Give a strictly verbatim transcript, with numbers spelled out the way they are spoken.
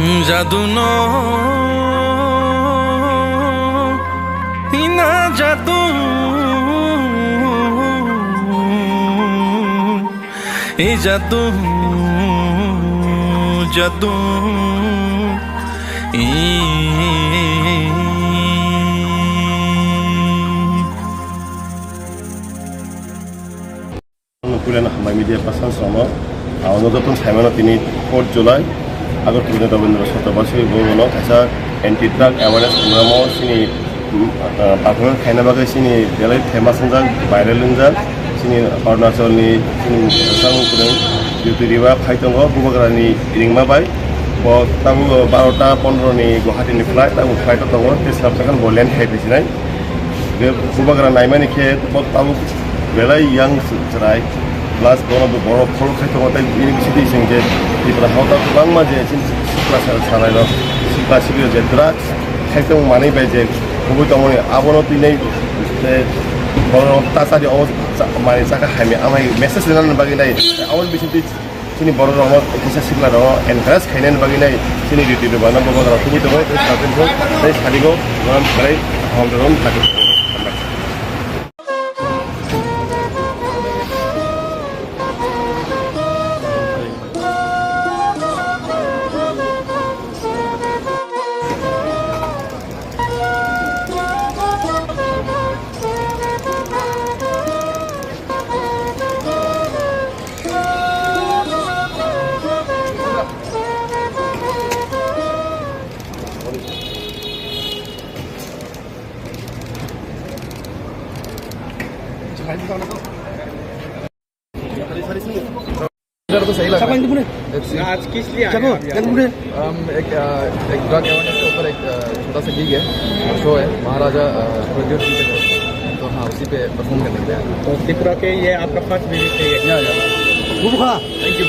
Jadu no, ina jadu, e jadu, jadu, e. Kulen hambai media person sono. Ang joto saimano tini fourth July, Agartala Rabindra Satobashi Bhavan o kaisa anti drug awareness program o sini, mm, ah, performance khaina bagwi sini belai famous wngjak, viral wngjak. Sini Arunachal ni sini samung kwrwng Jyoti Riba phai tongo Bubagra ni ringma bai. Bo tabuk barota pondro ni Guwahati ni flight, tabuk flight o tongo, tei swnam sakha bo land khai phi sinai. Bubagra naimani khe bo tabuk belai yang chwrai, plus bono bo borok follow khai tongo, tei bini bisingtwi chwng je Tripura hao ta kwbangma je chini sikla sa-, sanai rok, sikla sikli je drugs khai tong manwi bai je kubui tongmani abono twi nai, eh, borok ta chadi o cha-, manwi chakha hamya amai message rwna bagwi nai aboni bisingtwi. Chini borok rokno kisa sikla rokno encourage khainani bagwi nai chini riti rwbana bobo rok kubui tongo tei satin kho tei sadigo rom khlai hom rom thakwi. इधर तो सही लग रहा है। Let's see। आज किस लिए आए हैं आप यहाँ? हम एक, अ, एक ड्रग अवेयरनेस के ऊपर एक, अ, छोटा सा गिग है, शो है, महाराजा, अ, प्रद्युत जी के तरफ। तो हाँ, उसी पे परफॉर्म करने के लिए आए हैं। तो त्रिपुरा के ये आपका फर्स्ट विजिट है ये? या, या। Thank you.